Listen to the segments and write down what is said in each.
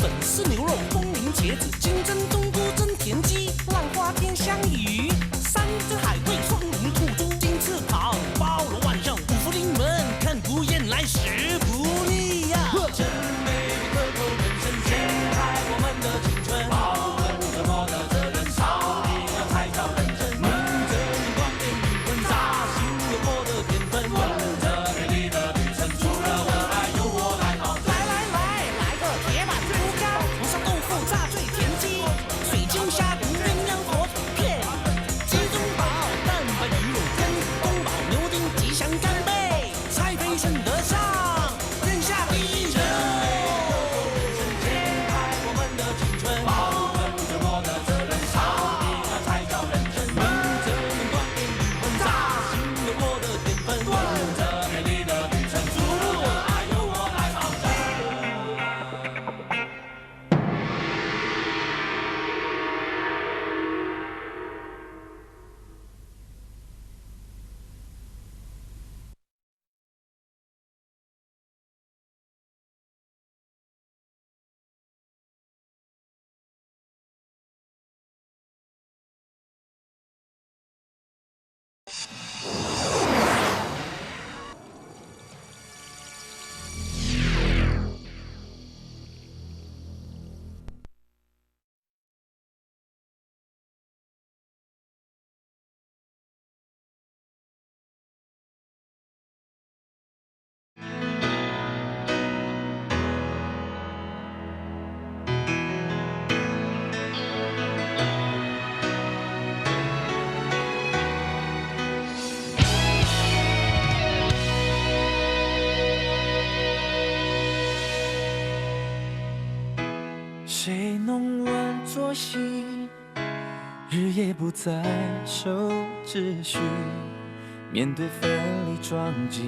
粉丝牛肉、风铃茄子、金针冬菇、真田鸡、浪花天香鱼、山珍海味、风铃兔珠、金翅膀、包罗万象、五福临门，看不厌来食不腻呀！真美味可口人生，健康我们的青春。来来来，来个铁板猪肝，红烧豆腐炸醉田鸡，水晶虾骨鸳鸯火腿片，鸡中宝，蛋白鱼肉羹，宫保牛筋吉祥干贝，蔡飞升得上天下第一人。谁弄乱作息？ 日夜不再守秩序，面对分离撞击，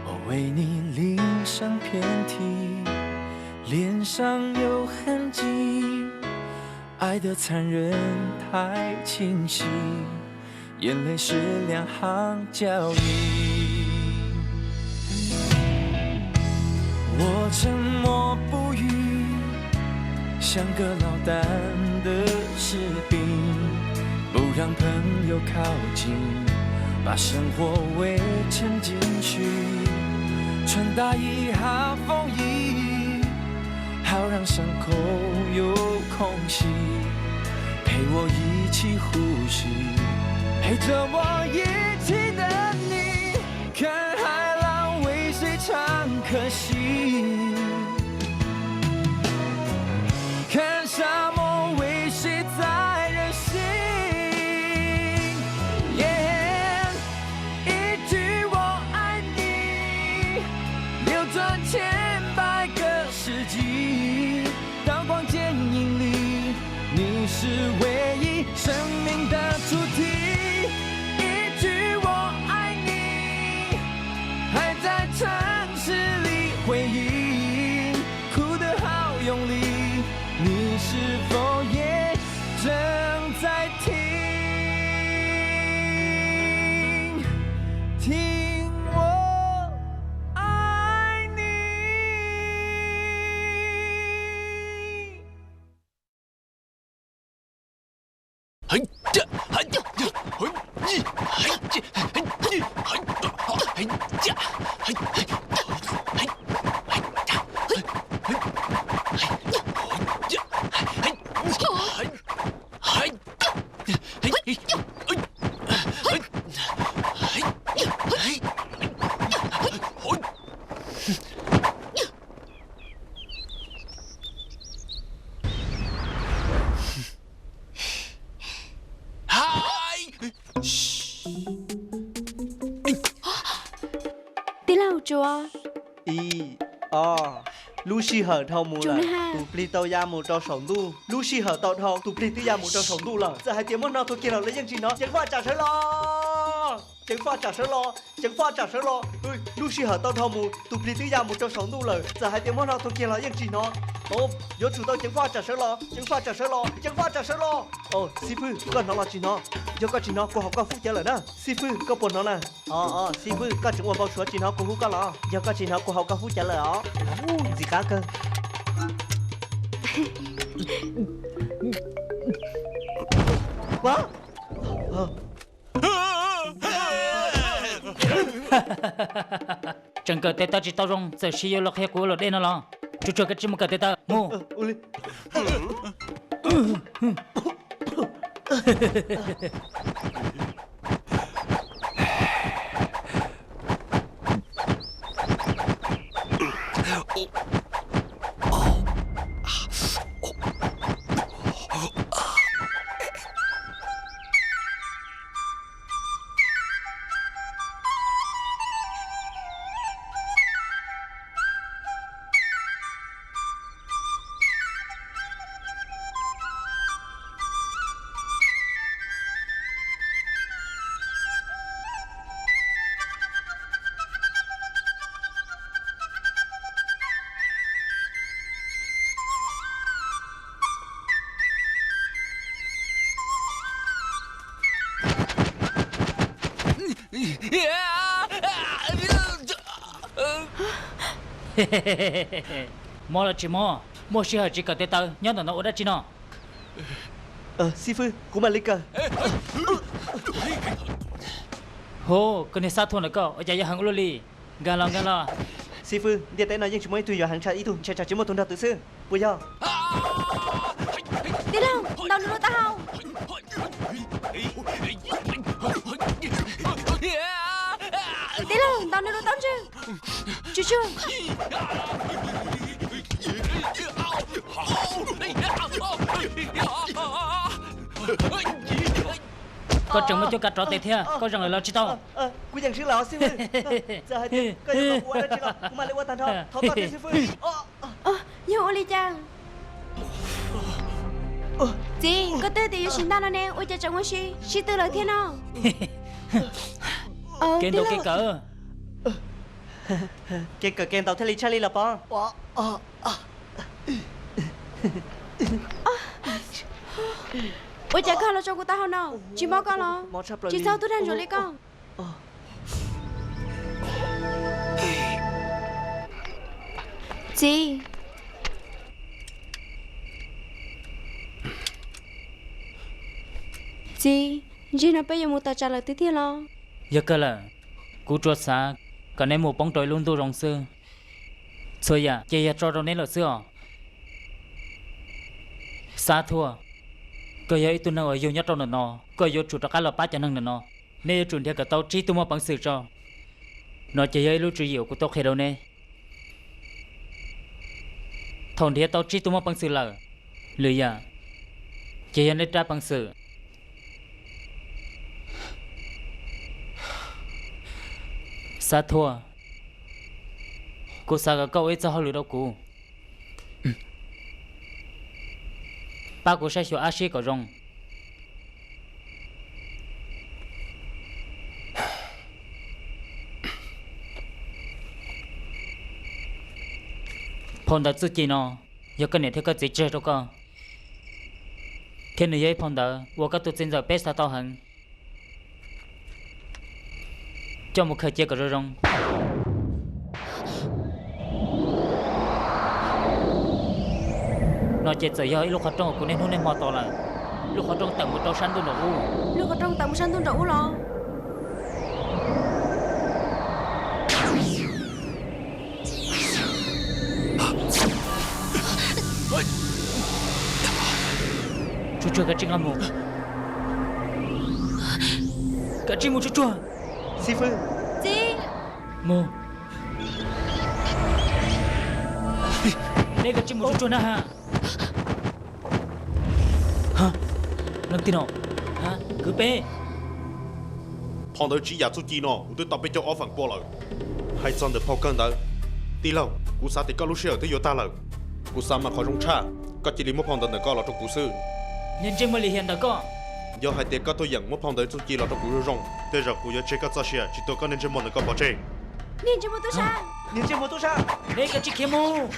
我为你淋上遍体，脸上有痕迹，爱的残忍太清晰，眼泪是两行脚印。 我沉默不语，像个落单的士兵，不让朋友靠近，把生活围成禁区，穿大衣和风衣，好让伤口有空隙，陪我一起呼吸，陪着我一起等你。 看海浪为谁唱可惜，看沙漠为谁在任性。Yeah，一句"我爱你"，流转千百个世纪，刀光剑影里，你是唯一生命的主题。 一句"我爱你"，还在城市里回音，哭得好用力，你是否也正在听？听我爱你。 Tij laug Tsuas. Ib, ob, lub sij hawm dhau mus lawm, tus plig tau ya mus rau saum ntuj. Lub sij hawm tau dhau, tus plig twb ya mus rau saum ntuj lawm. Txawm hais tias muab hnov tau kiag los lawv yeej tsis hnov. Ceev faj tsam sawv los, ceev faj tsam sawv los, ceev faj tsam sawv los. Lub sij hawm tau dhau mus, tus plig twb ya mus rau saum ntuj lawm. Txawm hais tias muab hnov tau kiag los yeej tsis hnov. Yuav tsum tau ceev faj tsam sawv los, ceev faj tsam sawv los, ceev faj tsam sawv los. Xib fwb, koj hnov los tsis hnov? Yog koj tsis hnov, kuv haus koj fub cawv lawm na. Xib fwb, koj puas hnov na? Xib fwb, koj tseem ua npau suav tsis hnov kuv hu koj los? Yog koj tsis hnov, kuv haus koj fub cawv lawm os. Ntxim qab kawg. Tseem kawm tes taw tsis tau zoo, txawm sis yuav los qhia kuv ua luam dej no los? Tsuag tsuag, koj tsis mus kawm tes taw, mus. Mob los tsis mob, muaj sij hawm tsis kawm tes taw nyob ntawm no ua dab tsi no? Xib fwb, kuv mam li kawm. Hu, koj niag Xab Thuaj ntawm koj ua cas yuav heev ua luaj li? Nkag los, nkag los. Xib fwb, ntiaj teb no yeej tsis muaj ib tug yuav heev tshaj ib tug, ntshe tsam tsis muaj tus nrog twv xwb, puas yog? Tij laug, ntaus nws lub taub hau. Tij laug, ntaus nws lub taub ntswg. Tsuag tsuag. Koj tseem muaj cuab kav rov tes thiab, koj zoo lawm los tsis tau? Kuv yeej swb lawm xib fwb. Txawm hais tias koj yuav kom kuv ua dab tsi los kuv mam li ua tag nrho, thov koj thiab xib fwb. Yog ua li cas? Txiv, koj twb tias yuav sim ntaj no ne, ua cas tseem ua si, sib tw lawm thiab no? Kev ntaus kev kawm. Kev kawm kev ntaus thiaj li tshaj li los pov. Ua cas koj los tsoo kuv taub hau no? Tsis mob koj los? Tsis txhob tub dag ntsuav li koj. Txiv, txiv, ntshe no peb yuav mus tawm tsam lawm tiag tiag los? Yog kawg lawm, kuv tsuas xav kom neb mus poob rau ib lub ntuj zoo xwb. Txhua yam ces yog tso rau neb lawm xwb os. Xab Thuaj, koj yog ib tug neeg uas yug nyob rau ntawm no, koj yuav tsum rov qab los pab cov neeg ntawm no. Neb yuav tsum nrhiav kom tau tsib tug muaj peev xwm tso. No ces yog ib lub tswv yim uas kuv tau qhia rau neb. Thaum nrhiav tau tsib tug muaj peev xwm lawm, lwm yam ces yog neb rab peev xwm. Xab Thuaj, kuv xav kom koj ua ib txoj hauj lwm rau kuv, pab kuv saib xyuas Ab Sib kom zoo. Phau ntawv txuj ci no yog koj niam thiab koj txiv tseg rau koj, thiab nws yog ib phau ntawv uas koj tus txiv ntxawm peb xav tau heev. Coj mus khaws cia kom zoo zoo. No ces txawm yog ib lub qhov rooj uas kuv niaj hnub niaj hmo tos lawm. Lub qhov rooj tawm mus rau sab ntuj nraum ub. Lub qhov rooj tawm mus sab ntuj nraum ub los? Tsuag tsuag, kav tsij nqa mus. Kav tsij mus tsuag tsuag. Xib fwb. Txiv. Mus. Neb kav tsij mus tsuag tsuag na ha. Leej twg no? Kwv peb. Phau ntawv tsib yam txuj ci no kuv twb tau peb caug ob feem pua lawm. Hais txog ntawm phau kawg ntawd, tij laug, kuv xav tias koj lub sij hawm twb yuav tag lawm. Kuv xav mas qhov zoo tshaj, koj cia li muab phau ntawv ntawm koj los rau kuv xwb. Niag ntsej muag lim hiam ntawm koj, yog hais tias koj tuaj yeem muab phau ntawv txuj ci los rau kuv zoo zoo, tej zaum kuv yuav tseg koj txoj sia tsis tuag koj niag ntsej muag ntawm koj pov tseg. Niag ntsej muag tub sab, niag ntsej muag tub sab, neb kav tsij khiav mus.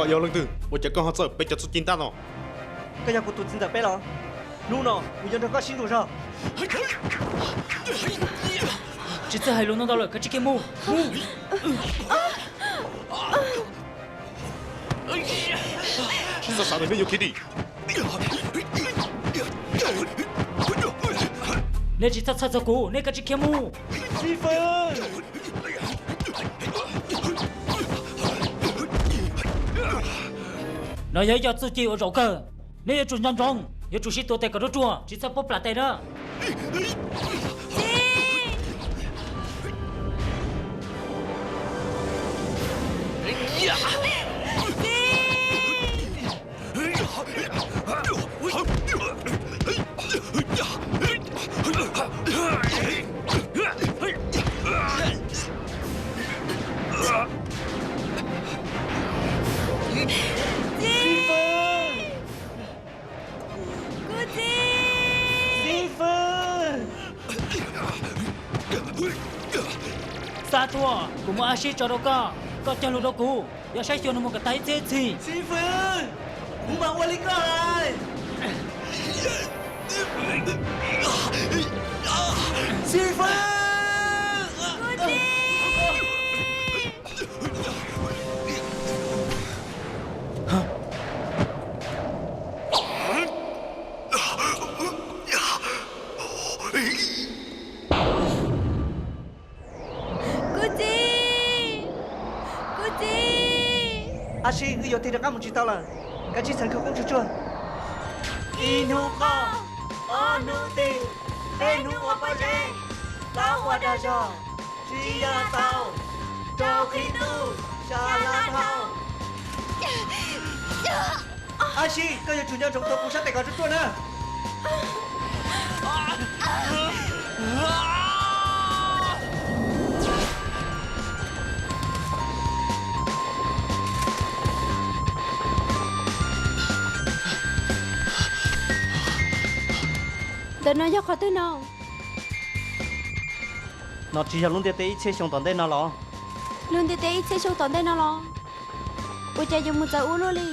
Yog leej twg ua cas koj ho txawj peb cov txuj ci ntab no? Koj yog kuv tus txiv ntxawm peb los? Hnub no kuv yuav nrog koj sib ntsug zog. Tsis txawj hais lus ntau ntau lawm, kav tsij kiag mus. Tsis txhob xav tias peb yuav khiav dim. Nej tsis txhob txhawj txog kuv, nej kav tsij khiav mus. No yog ib co txuj ci uas zaum kawg, nej yuav tsum nco ntsoov, yuav tsum sib tua tes kom ruaj ruaj, tsis txhob pub plam tes na. Xib Fwb! Xib Fwb! Xav tuag, kuv muab Ab Sib tso rau koj, koj cog lus rau kuv, yog saib xyuas nws mus kom tag ib txhiab txhis. Xib Fwb, kuv mam ua li koj hais. Xib Fwb! Kuv txiv, kuv txiv. Ab Sib, wb yuav tig rov qab mus tsis tau lawm, kav tsij txheem khawv koob tsuag tsuag. Ib hnub qoj, ob hnub tig, peb hnub ua pob zeb, plaub ua dag zog, tsib ya tau, rau qhib ntuj, xya ya dhau. Ab Sib, koj yuav tsum nco ntsoov tuav kuv sab tes kom ruaj ruaj na. Ntawm no yog qhov twg no? No tsis yog lub ntiaj teb ib txhiab xyoo tom ntej no los? Lub ntiaj teb ib txhiab xyoo tom ntej no los? Ua cas yuav mus txawv ua luaj li?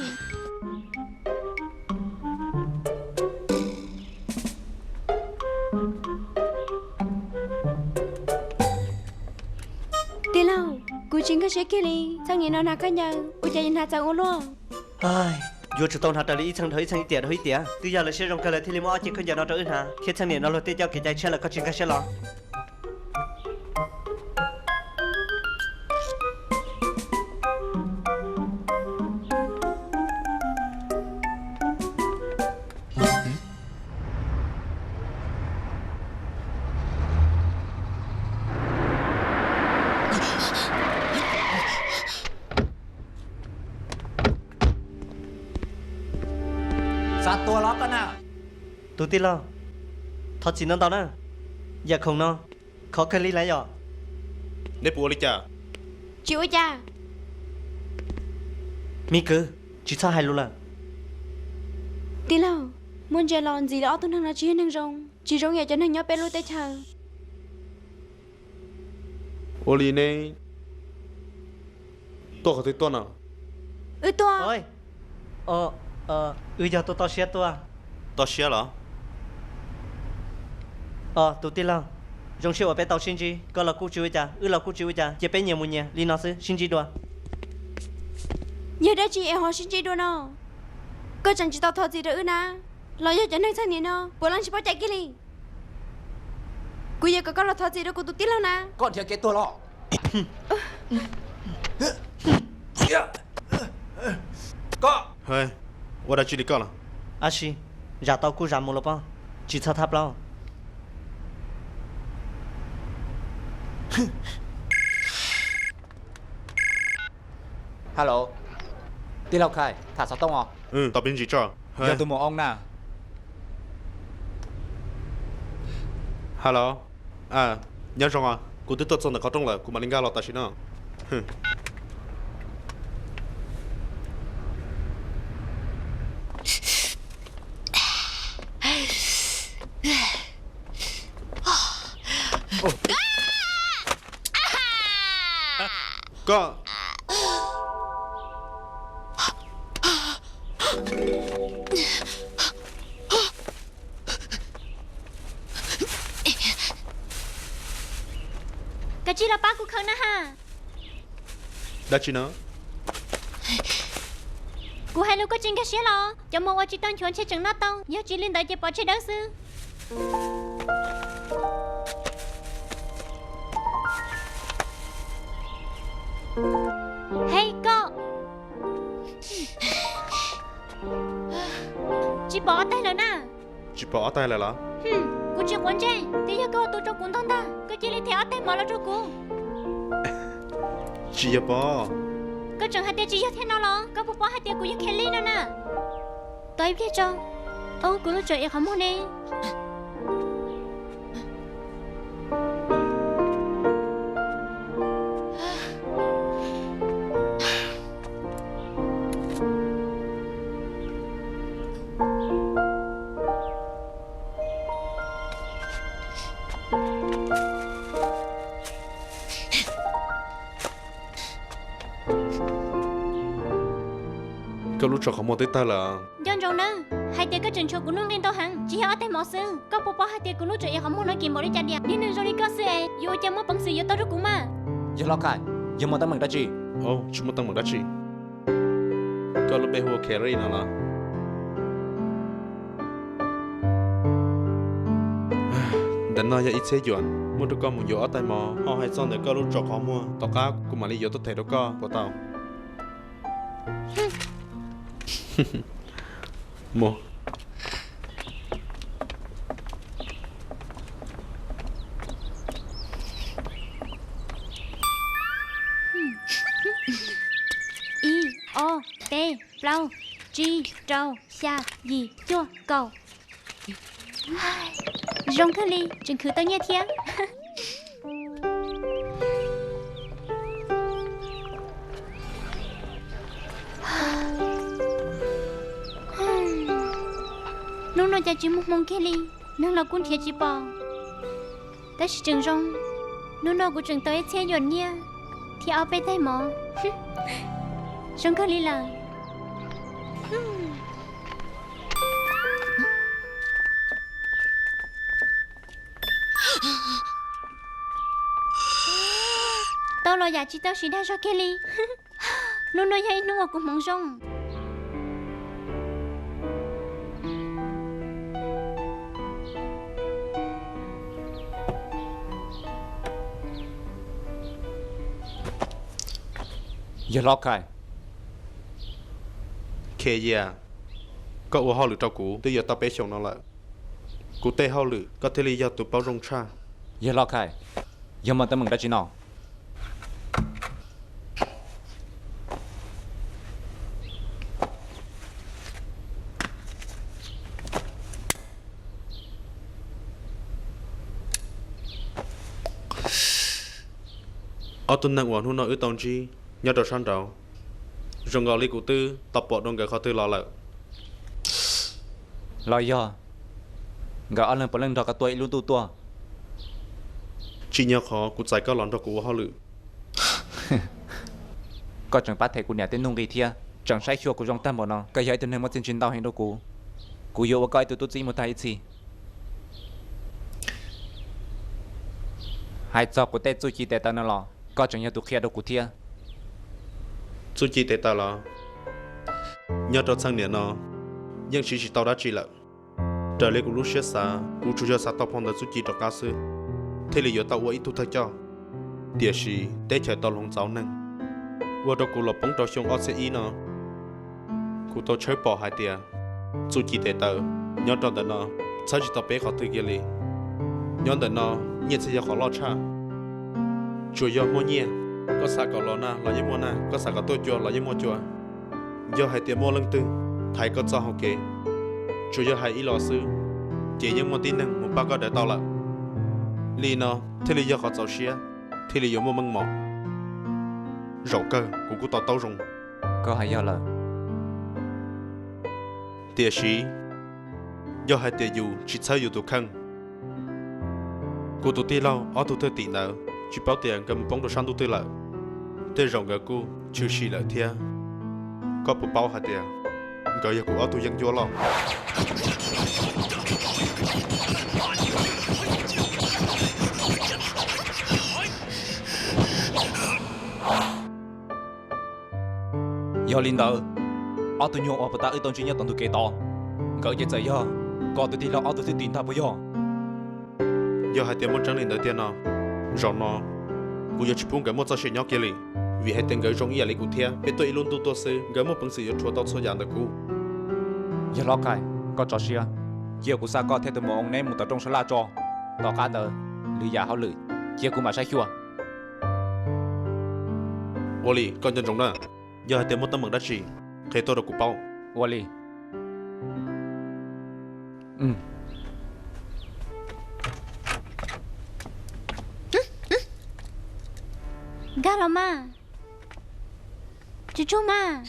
Tij laug, kuv tsis nkag siab kiag li. Txheej niam no hnav khaub ncaws ua cas yuav hnav txawv ua luaj? Yuav tsum tau hnav raws li ib txheej dhau ib txheej, ib tiam dhau ib tiam. Twb yog lawv siab zoo kawg lawv thiaj li muab ob cev khaub ncaws no rau wb hnav, thiab txheej niam no luag tej coj kev cai tshiab lawm koj tsis nkag siab los? Xav tuag los koj na? Tus tij laug, thov txim ntau ntau na. Yam khoom no khov kawg li lawm yom. Neb puas ua li cas? Tsis ua cas. Me kwv, tsis txhob hais lus lawm. Tij laug, muaj ntsia los ntxim li ob tug neeg no tsis yog neeg zoo, tsis zoo yam cov neeg nyob peb lub teb chaws. Ua li neb tuaj qhov twg tuaj no? Wb tuaj. Wb yog tuaj toj siab tuaj. Toj siab los? Tus tij laug, zoo siab uas peb tau sib ntsib, koj los kuj tsis ua cas, wb los kuj tsis ua cas, cia peb nyias mus nyias li no xwb, sib ntsib dua. Yog dab tsi es ho sib ntsib dua no? Koj tseem tsis tau thov txim rau wb na, los yog cov neeg txheej niam no puav leej tsis pom cai kiag li. Kuv yuav kom koj los thov txim rau kuv tus tij laug na. Koj nrhiav kev tuag los? Koj ua dab tsi li koj los? Ab Sib, zam tau kuj zam mus los pob, tsis txhob thab plaub. Hello, tij laug Khai, tham xov tooj os. Tos me ntsis tso. Yog tus maum oo na. Hello, nyob zoo os, kuv twb tuaj txog ntawm qhov rooj lawm, kuv mam li nkag los tam sim no. Koj, Tsis los pab kuv khaws na ha. Dab tsi no? Kuv hais lus koj tsis nkag siab los? Cov mos uas tsis tau nchuav ntshe tseem noj tau, yog tsis li ntawd ces pov tseg dawb xwb. Hej koj, tsis pom ob tais lawm na. Tsis pom ob tais lawm los? Kuv tsis quav ntsej, twb yog koj ua tus rau kuv ntog ntag, koj cia li them ob tais mov los rau kuv. Tsis yog pov. Koj tseem hais tias tsis yog thiab no los? Koj puas paub hais tias kuv yog Kelly no na? Tos ib pliag tso. Ob, kuv lub tsawm es qhov muag ne. Koj lub tsawm qhov muag twb tawg lawm. Nco ntsoov nawb, hais tias koj tseem ntshuav kuv nuj nqi ntau heev, tsis yog ob tais mov xwb. Koj puas paub hais tias kuv lub tsawm es qhov muag no kim npaum li cas diam? Niag neeg zoo li koj xwb es yuav ua cas muaj peev xwm yuav tau rau kuv mas? Yog loj kais, yog muaj teeb meem dab tsi? Tsis muaj teeb meem dab tsi. Koj lub npe hu ua Kelly no los? Ntawm no yog ib txhiab yuam, muab rau koj mus yuav ob tais mov, ho hais txog ntawm koj lub tsawm qhov muag, tom qab kuv mam li yuav tuaj them rau koj puas tau? Mus. Ib, ob, peb, plaub, tsib, rau, xya, yim, cuaj, kaum. Zoo kawg li, tseem khwv tau nyiaj thiab. Hnub no cas tsis muaj hmoo kiag li, neeg los kuj nrhiav tsis pom. Tab sis tseem zoo, hnub no kuv tseem tau ib txhiab yuam nyiaj thiab ob peb tais mov. Zoo kawg li lawm. Tau los yam tsis tau siv dag zog kiag li. Hnub no yog ib hnub uas kuv hmoov zoo. Yog Los Khais. Khe Yia, koj ua hauj lwm rau kuv twb yuav tau peb xyoos no lawm. Kuv tej hauj lwm koj thiaj li yog tus paub zoo tshaj. Yog Los Khais, yog muaj teeb meem dab tsi no? Ob tug neeg uas hnub no wb tau ntsib nyob rau sab nraud, zoo nkaus li kuv twb tau pom dua nkawd qhov twg los lawm. Los yog nkawd ob leeg puav leej nrog koj tuaj ib lub ntuj tuaj? Tsim nyog qhov kuv txais koj los nrog kuv ua hauj lwm. Koj tseem pab them kuv niam tej nuj nqi thiab tseem saib xyuas kuv zoo tag npaum no, koj yog ib tug neeg muaj txiaj ntsig ntau heev rau kuv. Kuv yuav ua koj ib tug tub txib mus tag ib txhis. Hais txog kuv tej txuj ci tes taw no los koj tseem yog tus qhia rau kuv thiab. Txuj ci tes taw los? Nyob rau txheej niam no yeej siv tsis tau dab tsi lawm. Raws li kuv lub siab xav, kuv tsuas yog xav tau phau ntawv txuj ci rov qab xwb, thiaj li yuav tau ua ib tug thawj coj. Tiam sis teb chaws tau hloov txaus neeg, ua rau kuv los poob rau xyoo ob txhiab ib no, kuv tau tshawb pom hais tias txuj ci tes taw nyob rau ntawm no txhawb tsis tau peb qhov twg kiag li. Nyob ntawm no nyiaj txhaj yog qhov loj tshaj. Tsuas yog muaj nyiaj, koj xav kom los nag los yeej muaj nag, koj xav kom tuaj cua los yeej muaj cua. Yog hais tias muaj leej twg thaiv koj txoj hau kev, tsuas yog hais ib los xwb, ces yeej muaj tib neeg mus pab koj daws tau lawm. Li no thiaj li yog qhov txaus siab, thiaj li yuav muaj meej mom. Zaum kawg kuv kuj to taub zoo. Koj hais yog lawm. Tiam sis yog hais tias yus tsis txhawb yus tus kheej, kuv tus tij laug ob tug thwj tim ntawd tsis paub tias nkawd mus poob rau sab ntuj twg lawm. Tej zaum nkawd kuj tshwm sim lawm thiab. Koj puas paub hais tias nkawd yog kuv ob tug yeeb ncuab loj? Yog li ntawd, ob tug nyuag uas puag ta wb tau ntsib nyob tom ntug kev tod, nkawd ces txawm yog koj tus tij laug ob tug thwj tim ntag puas yog? Yog hais tias muaj tseeb li ntawd tiag no, zaum no kuv yuav tsis pub nkawd muaj txoj sia nyob kiag li, vim hais tias nkawd zoo ib yam li kuv thiab, peb tuaj ib lub ntuj tuaj xwb, nkawd muaj peev xwm yuav rhuav tau txhua yam ntawm kuv. Yog Lob Kais, koj tso siab, cia kuv xa koj thiab tus muam Oos neb mus tom rooj sab laj tso. Tom qab ntawd, lwm yam hauj lwm, cia kuv mam saib xyuas. Ua li, koj nco ntsoov na, yog hais tias muaj teeb meem dab tsi, qhia tuaj rau kuv paub. Ua li. Nkag los mas. Tsis tsuag mas.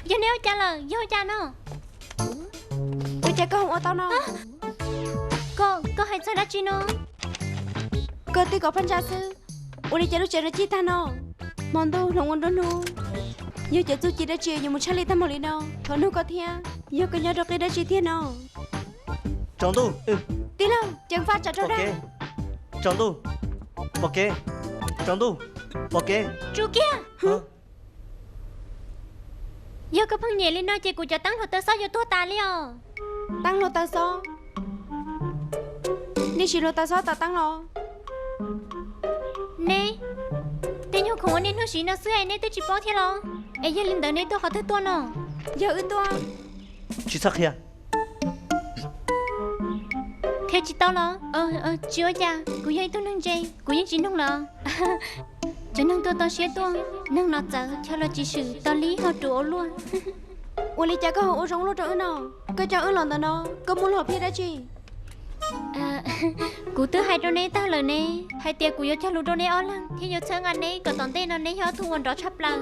Yog neb ua cas lawm, yog ua cas no? Ua cas koj ua tau no? Koj, koj hais txog dab tsi no? Koj twb kom phab ntsa xwb, ua li cas lub tsev no cig tag no? Hmo ntuj hloov ua nruab hnub, yog cov txuj ci dab tsi yuav mus tshaj lij tag npaum li no? Thov nug koj thiab, yog koj nyob rau qib dab tsi tiag no? Tsaus ntuj. Tij laug, ceev faj tsam raug dag. Tsaus ntuj. Pom kev. Tsaus ntuj. Pom kev. Tsuj kiag. Yog koj pheej nyiam li no ces kuv cov teeb hluav taws xob yuav tuag tas li os. Teeb hluav taws xob? Nej siv hluav taws xob tom teeb los? Neb, tej nyuag khoom uas nej hnub siv no xwb es neb twb tsis paub thiab los? Es yog li ntawd neb tuaj qhov twg tuaj no? Yog wb tuaj. Tsis txhob qhia. Qhia tsis tau los? Tsis ua cas, kuv yog ib tug neeg ntse, kuv yeej tsis noog lawm. Tsev neeg tuaj tau siab tuaj, neeg los txawv, chaw los tsis swm, tos li ho ruam ua luaj. Ua li cas koj ho ua zoo luaj rau wb no? Koj coj wb los ntawm no, koj muaj lus hom phiaj dab tsi? Kuv twb hais rau neb tag lawm ne, hais tias kuv yuav cog lus rau neb ob leeg thiab yuav txhawb nqa neb kom tom ntej no neb yog ob tug uas nrov tshaj plaws.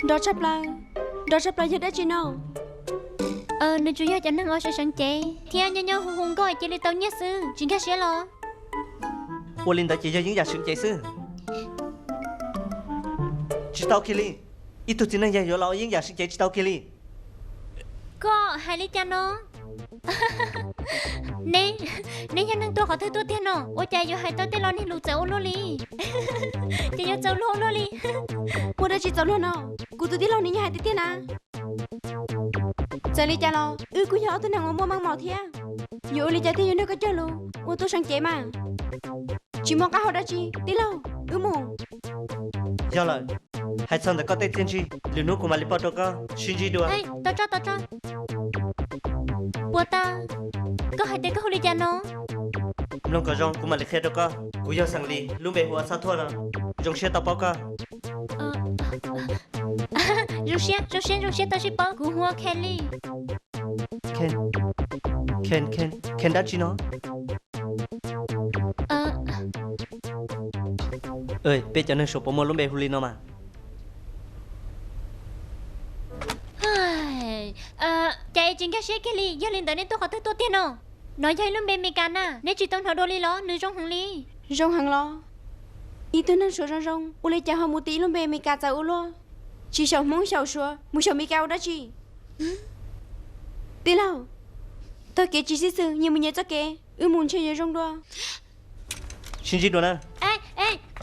Nrov tshaj plaws? Nrov tshaj plaws yog dab tsi no? Nws tsuas yog cov neeg uas seev seev cev thiab nyob nyob hu hu nkauj cia li tau nyiaj xwb, tsis nkag siab los? Ua li ntawd ces yog yeeb yam seev cev xwb. Tsis tau kiag li. Ib tug txiv neej yag yuav los ua yeeb yam seev cev tsis tau kiag li. Koj hais li cas no? Neb, neb yog neeg tuaj qhov twg tuaj tiag no? Ua cas yuav hais tau tej lo niag lus txawv ua luaj li? Ces yuav txawv luag ua luaj li. Muaj dab tsi txawv luag no? Kuv tus tij laug nws yeej hais tiag tiag na. Txawm li cas los wb kuj yog ob tug neeg uas muaj meej mom thiab. Yuav ua li cas thiaj yuav nrog koj cog lus ua tub seev cev mas? Tsis muaj qab hau dab tsi, tij laug, wb mus. Yog lawm, hais txog ntawm koj tej txiaj ntsig, lwm hnub kuv mam li pauj rau koj sib ntsib dua. Puas tau? Koj hais tias koj hu li cas no? Mloog kom zoo, kuv mam li qhia rau koj. Kuv yog Xeem Lis, lub npe hu ua Xab Thuaj no. Zoo siab tau paub koj. Zoo siab, zoo siab, zoo siab tau sib paub. Kuv hu ua Kelly. Ken, Ken, Ken dab tsi no? Peb cov neeg Suav puas muaj lub npe hu li no mas? Cas es tsis nkag siab kiag li, yog li ntawd neb tuaj qhov twg tuaj tiag no? No yog ib lub npe Meskas na, neb tsis tau hnov dua li los? Nws zoo heev li. Zoo heev los? Ib tug neeg Suav zoo zoo ua li cas ho mus tis ib lub npe Meskas txawv ua luaj? Tsis xyaum Hmoob xyaum Suav, mus xyaum Meskas ua dab tsi? Tij laug, tag kev tsis sib xws, nyias mus nyias txoj kev, wb mus ntshe yuav zoo dua. Sib ntsib dua na.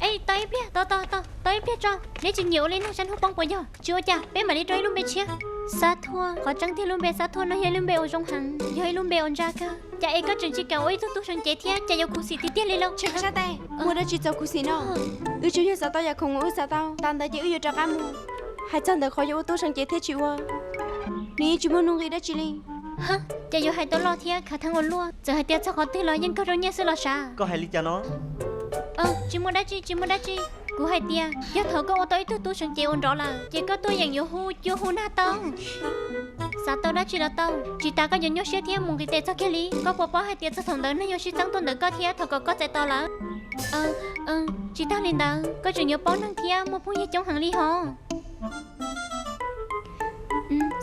Tos ib pliag, tos, tos, tos ib pliag tso. Neb tsis nyiam ua li neeg sab hnub poob puas yog? Tsis ua cas, peb mam li rau ib lub npe tshiab. Xab Thuaj, qhov tseeb tiag lub npe Xab Thuaj no yog ib lub npe uas zoo heev, yog ib lub npe uas ntsa kawg. Cas es koj tseem tsis kam ua ib tug tub seev cev thiab, cas yuav khuv xim tiag tiag li lauj? Tshem sab tes, muaj dab tsi txaus khuv xim no? Wb tsuas yog xav tau yam khoom uas wb xav tau, tas ntawd ces wb yuav rov qab mus. Hais txog ntawm qhov yuav ua tub seev cev thiab tsis ua, nws yeej tsis muaj nuj nqis dab tsi li. Cas yuav hais tau loj thiab khav theeb ua luaj, txawm hais tias txog qhov twg los yeej kawg rau nyiaj xwb los sav. Koj hais li cas no? Tsis muaj dab tsi, tsis muaj dab tsi. Kuv hais tias yog thaum koj ua tau ib tug tub seev cev uas nrov lawm, ces koj tuaj yeem yuav hu cua hu nag tau. Xav tau dab tsi los tau, tsis tas koj yuav nyuaj siab thiab mus nqis tes txog kiag li. Koj puas paub hais tias txog thaum ntawd neeg yuav sib txeeb tuaj ntawm koj thiab thov kom koj txais tos lawv? Tsis tas li ntawd, koj tseem yuav paub neeg thiab muaj phooj ywg coob heev li hos.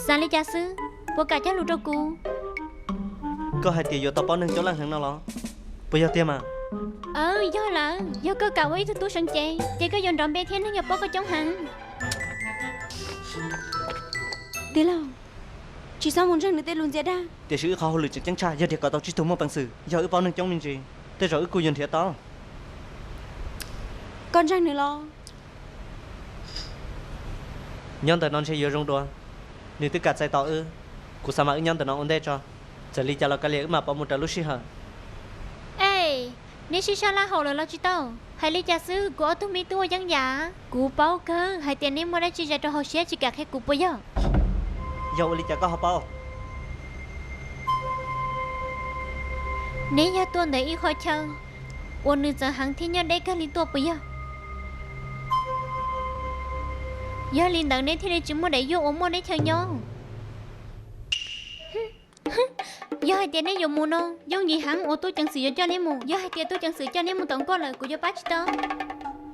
Xav li cas xwb, puas kam cog lus rau kuv? Koj hais tias yuav tau paub neeg coob leej heev no los? Puas yog tiag mas? Yog lawm, yog koj kam ua ib tug tub seev cev, ces koj yuav nrov npe thiab neeg yuav paub koj coob heev. Tij laug, tsis txhob mus ntseeg nws tej lus ntxias dag. Tiam sis wb qhov hauj lwm tseem ceeb tshaj yog nrhiav kom tau tsib tug muaj peev xwm, yog wb paub neeg coob me ntsis, tej zaum wb kuj yuav nrhiav tau. Koj ntseeg nws los? Nyob ntawm no ntshe yuav zoo dua. Nws twb kam txais tos wb, kuv xav mas wb nyob ntawm no ua ntej tso. Txawm li cas los kav liam wb mam pauv mus raws lub sij hawm. Ej, neb sib sab laj haum lawm los tsis tau? Hais li cas xwb, kuv ob tug me tub ua yeeb yam. Kuv paub kawg hais tias neb muaj dab tsi zais rau hauv siab tsis kam qhia kuv puas yog? Yog ua li cas koj ho paub? Neb yog tuaj ntawm ib qhov chaw uas nws txawv heev thiab nyob deb kawg li tuaj puas yog? Yog li ntawd neb thiaj li tsis muaj daim yuag uas muaj neb chaw nyob. Yog hais tias neb yuav mus no, yooj yim heev uas tub ceev xwm yuav coj neb mus. Yog hais tias tub ceev xwm coj neb mus tom nkuaj lawm kuv yuav pab tsis tau.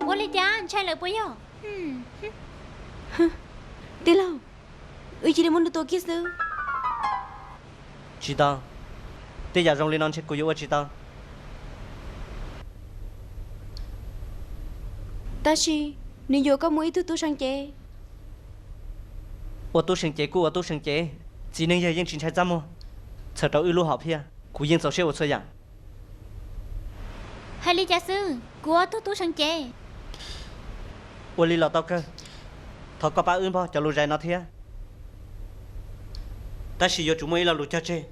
Ua li cas ntshai lawm puas yog? Tij laug, wb cia li muab nws tua kiag xwb. Tsis tau. Tej yam zoo li no ntshe kuv yuav ua tsis tau. Tab sis nws yuam koj mus ib tug tub seev cev. Ua tub seev cev kuj ua tub seev cev, txiv neej yawg yeej tsis ntshai txaj muag. Txhawm rau wb lub hom phiaj, kuv yeej txaus siab ua txhua yam. Hais li cas xwb, kuv ua tug tub seev cev. Ua li los tau kawg. Thov koj pab wb npog cov lus zais no thiab. Tab sis yuav tsum muaj ib lo lus cog tseg.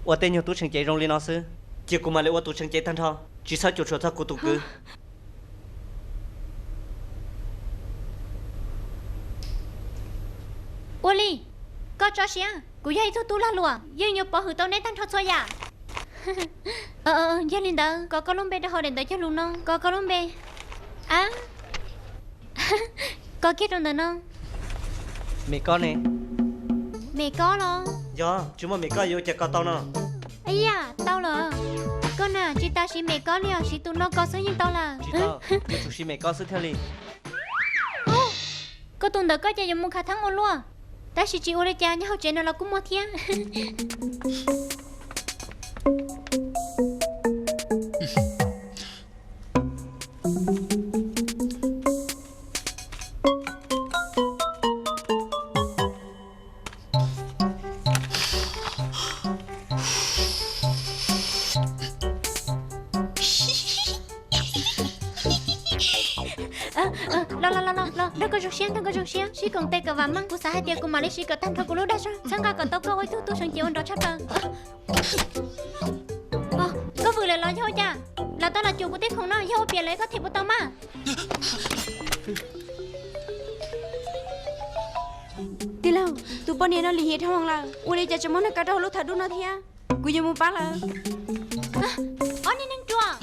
Ua tej nyuag tub seev cev zoo li no xwb, cia kuv mam li ua tus seev cev tag nrho, tsis txhob cuam tshuam txog kuv tus kwv. Ua li, koj tso siab, kuv yog ib tug tub lag luam, yeej yuav pov hwm tau neb tag nrho txhua yam. Yog li ntawd kov koj lub npe rau hauv daim ntawv cog lus no, kov koj lub npe. A, kov kiag rau ntawm no. Mem Kob ne? Mem Kob los? Yog, tsis muaj Mem Kob yuav ua cas kov tau no? Aya, tau lawm. Koj na, tsis tas siv Mem Kob li os, siv tus no kov xwb yeej tau lawm. Tsis tau, yuav tsum siv Mem Kob xwb thiaj li. Koj tus ntawm koj ces yuav mus khav theeb ua luaj. Tab sis tsis ua li cas, nyob hauv tsev no los kuj muaj thiab. Los los los los, nrog koj zoo siab, nrog koj zoo siab, sib koom tes kom vam meej. Kuv xav hais tias kuv mam li siv kom tag nrho kuv lub dag zog, txhawb nqa kom tau koj ua ib tug tub seev cev uas nrov tshaj plaws. Koj vwm lawm los yog ua cas? Los tau los cuam kuv tej khoom no, yog ua piam lawm koj them puas tau mas? Tij laug, tus poj niam no lim hiam dhau lawm, ua li cas tseem muaj neeg kaw rau hauv lub thawv dub no thiab? Kuv yuav mus pab lawm. Ob niag neeg ruam,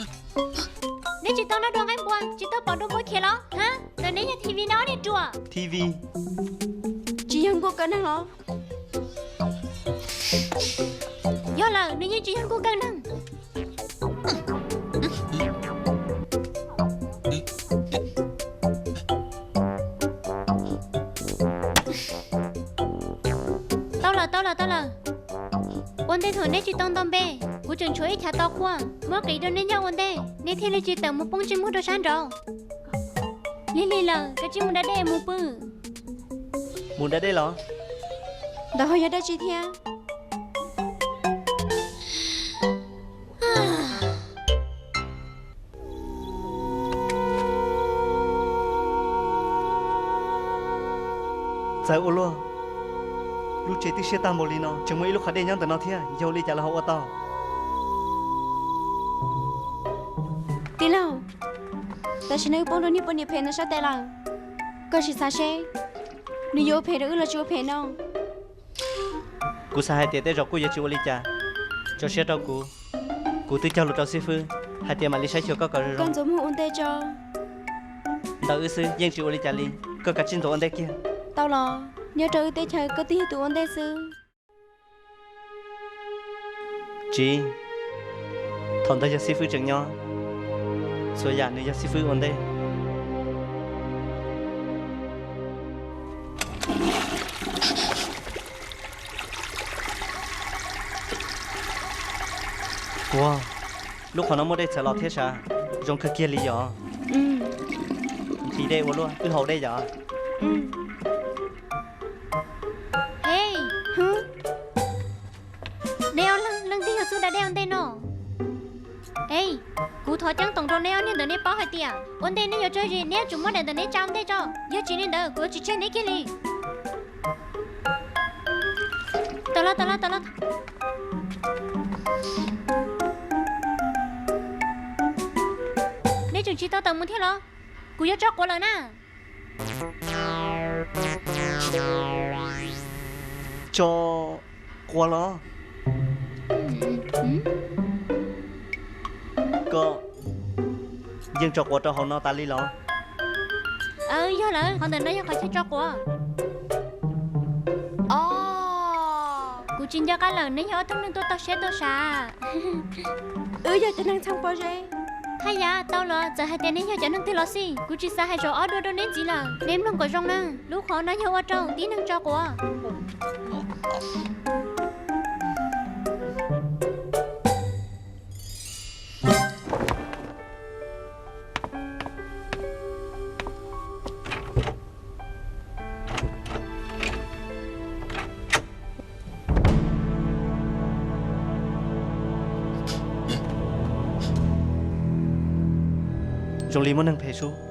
neb tsis tau noj dua nqaij npua, tsis tau pom dua npua khiav los? Ha, ntawm neb yog T V no ob niag ruam. T V? Tsis yog nkuaj kaw neeg los? Yog lawm, nws yeej tsis yog nkuaj kaw neeg. Tau lawm, tau lawm, tau lawm. Ua ntej thaum neb tsis tau nto npe, kuv tseem tshuav ib chav tau quaj, muab qiv rau neb nyob ua ntej, neb thiaj li tsis tawm mus poob ntsej muag rau sab nraud. Lig lig lawm, kav tsij mus da dej mus pw. Mus da dej los? Ntawd ho yog dab tsi thiab? Txawv ua luaj, lub tsev twb siab tag npaum li no, tseem muaj ib lub qhov dej nyob ntawm no thiab, yog ua li cas los ho ua tau? Tij laug, tam sim no wb poob rau niag poj niam phem no sab tes lawm. Koj sim xav seb nws yuav ua phem rau wb los tsis ua phem no? Kuv xav hais tias tej zaum kuj yuav tsis ua li cas. Tso siab rau kuv, kuv twb cog lus rau xib fwb hais tias mam li saib xyuas koj kom zoo zoo. Koj ntxuav muag ua ntej tso. Ntawm wb xwb yeej tsis ua li cas li, koj kav tsij ntxuav ua ntej kiag. Tau los, nyob rau wb teb chaws koj twb yog tus ua ntej xwb. Tsis, thaum ntawd yog xib fwb tseem nyob, txhua yam nws yog xib fwb ua ntej. Ua, lub qhov no muaj dej txhawv los thiab sav, zoo kawg kiag li yom. Nqhis dej ua luaj, wb haus dej yom. Neb ob leeg leej twg yog xub da dej ua ntej no? Es, kuv Qhov ceeb toom rau neb ob niag ntawm nej paub hais tias ua ntej neb yuav tsawg zis neb yuav tsum muab daim ntawm neb tsa ua ntej tso, yog tsis li ntawd kuv yuav tsis tseg neb kiag li. Tawm los, tawm los, tawm los. Neb tseem tsis tau tawm mus thiab los? Kuv yuav tso quav lawm na. Tso quav los? Koj yeej tso quav rau hauv no tas li los? Yog lawm, qhov ntawm no yog qhov chaw tso quav. Kuv tsis nco qab lawm, neb yog ob tug neeg tuaj toj siab tuaj sav. Wb yog cov neeg txheej pob zeb. Haj yam, tau los txawm hais tias neb yog cov neeg twg los xij, kuv tsis xav hais zaum ob dua rau neb ntxiv lawm. Neb mloog kom zoo na, lub qhov no yog ua rau tib neeg tso quav. Zoo li muaj neeg phem sub.